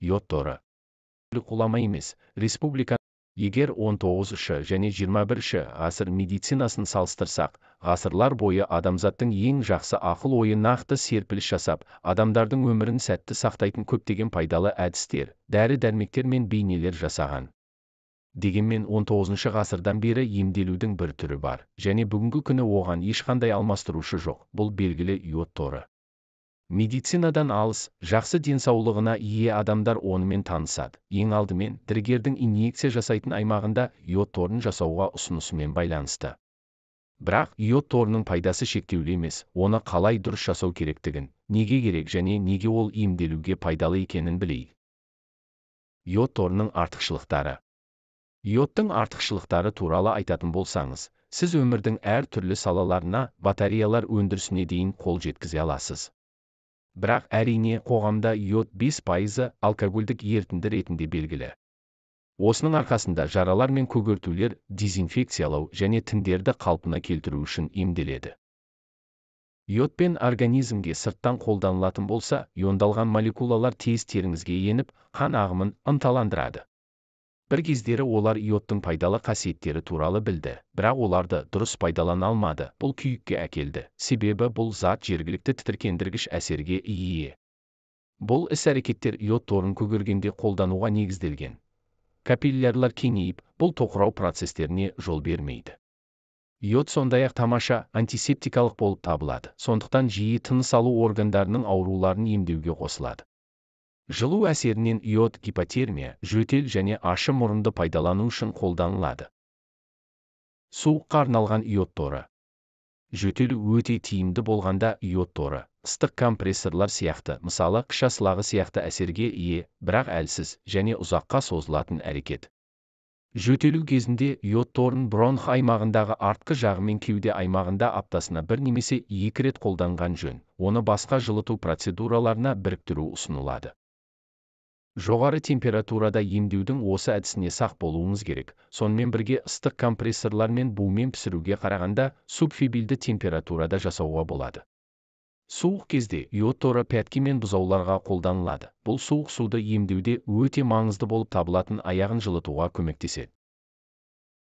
Йод торы. Ғұлама емес, республика. Егер 19-шы және 21-ші ғасыр медицинасын салыстырсақ, ғасырлар бойы адамзаттың ең жақсы ақыл-ойы нақты серпіліс жасап, адамдардың өмірін сәтті сақтайтын көптеген пайдалы әдістер, дәрі-дәрмектер мен бейнелер жасаған. Дегенмен 19-шы ғасырдан бері емделудің бір түрі бар, және бүгінгі күні оған ешқандай алмастырушы жоқ, бұл белгілі йод торы. Медицинадан алыс, жақсы денсаулығына ие адамдар онымен танысады. Ең алдымен, дәрігердің инъекция жасайтын аймағында йод торын жасауға ұсынысымен байланысты. Бірақ йод торының пайдасы шектеулі емес, оны қалай дұрыс жасау керектігін, неге керек және неге ол емделуге пайдалы екенін білейік. Йод торының артықшылықтары. Йодтың артықшылықтары туралы айтатын болсаңыз, сіз өмірдің әр түрлі салаларына, батареялар өндірісіне дейін қол жеткізе аласыз. Бірақ әрине қоғамда йод 5% алкогольдік ерітінді ретінде белгілі. Осының арқасында жаралар мен көгертулер дезинфекциялау және тіндерді қалпына келтіру үшін емделеді. Йодпен организмге сырттан қолданылатын болса, иондалған молекулалар тез теріңізге еніп, қан ағымын ынталандырады. Бір кездері олар йодтың пайдалы қасиеттері туралы білді, бірақ оларды дұрыс пайдалана алмады, бұл күйікке әкелді, себебі бұл зат жергілікті тітіркендіргіш әсерге ие. Бұл іс-әрекеттер йод торын көгергенде қолдануға негізделген. Капиллярлар кеңейіп, бұл тоқырау процестеріне жол бермейді. Йод сондай-ақ тамаша антисептикалық болып табылады, сондықтан жиі тыныс алу органдарының ауруларын емдеуге қосылады. Жылу әсерінен йод гипотермия, жөтел және ашы мұрынды пайдалану үшін қолданылады. Суыққа арналған йод торы. Жөтел өте тиімді болғанда йод торы, ыстық компрессорлар сияқты, мысалы, қыша сылағы сияқты әсерге ие, бірақ әлсіз және ұзаққа созылатын әрекет. Жөтелу кезінде йод торын бронх аймағындағы артқы жағы мен кеуде аймағында аптасына бір немесе екі рет қолданған жөн, оны басқа жылыту процедураларына біріктіру ұсынылады. Жоғары температурада емдеудің осы әдісіне сақ болуыңыз керек, сонымен бірге ыстық компрессорлар мен бумен пісіруге қарағанда субфебрильді температурада жасауға болады. Суық кезде йод торы пәтки мен бұзауларға қолданылады. Бұл суық суды емдеуде өте маңызды болып табылатын аяғын жылытуға көмектеседі.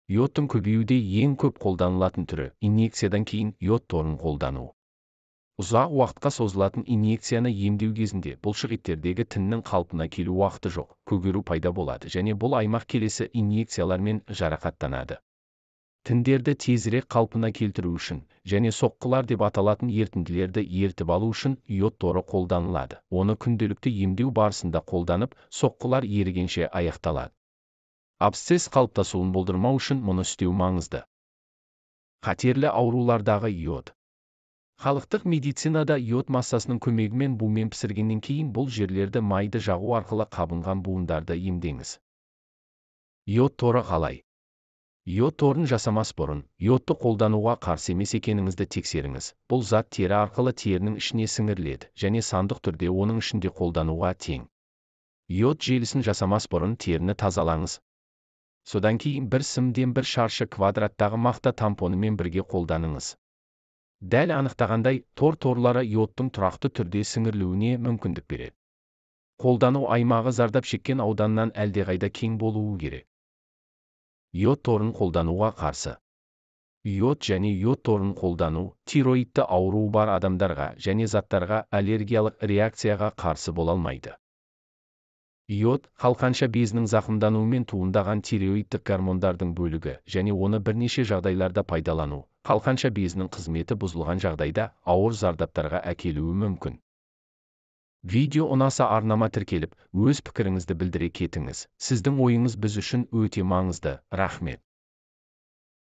Йодтың көбеюде ең көп қолданылатын түрі инъекциядан кейін йод торын қолдану. Ұзақ уақытқа созылатын инъекцияны емдеу кезінде бұлшық еттердегі тіннің қалпына келу уақыты жоқ, көгеру пайда болады және бұл аймақ келесі инъекциялармен жарақаттанады. Тіндерді тезірек қалпына келтіру үшін және соққылар деп аталатын ерітінділерді ерітіп алу үшін йод торы қолданылады. Оны күнделікті емдеу барысында қолданып, соққылар ерігенше аяқталады. Абсцесс қалыптасуын болдырмау үшін мұны істеу маңызды. Қатерлі аурулардағы йод. Халықтық медицинада йод массасының көмегімен бумен пісіргеннен кейін бұл жерлерді майды жағу арқылы қабынған буындарды емдеңіз. Йод торы қалай? Йод торын жасамас бұрын, йодты қолдануға қарсы емес екеніңізді тексеріңіз. Бұл зат тері арқылы терінің ішіне сіңіріледі және сандық түрде оның ішінде қолдануға тең. Йод желісін жасамас бұрын теріні тазалаңыз. Содан кейін бір сымден бір шаршы квадраттағы мақта тампонымен бірге қолданыңыз. Дәл анықтағандай, тор торлары йодтың тұрақты түрде сіңірілуіне мүмкіндік береді. Қолдану аймағы зардап шеккен ауданнан әлдеқайда кең болуы керек. Йод торын қолдануға қарсы. Йод және йод торын қолдану тироидті ауруы бар адамдарға және заттарға аллергиялық реакцияға қарсы бола алмайды. Йод, қалқанша безінің зақымдануымен туындаған тиреоидтік гормондардың бөлігі және оны бірнеше жағдайларда пайдалану, қалқанша безінің қызметі бұзылған жағдайда ауыр зардаптарға әкелуі мүмкін. Видео ұнаса арнама тіркеліп, өз пікіріңізді білдіре кетіңіз. Сіздің ойыңыз біз үшін өте маңызды. Рахмет.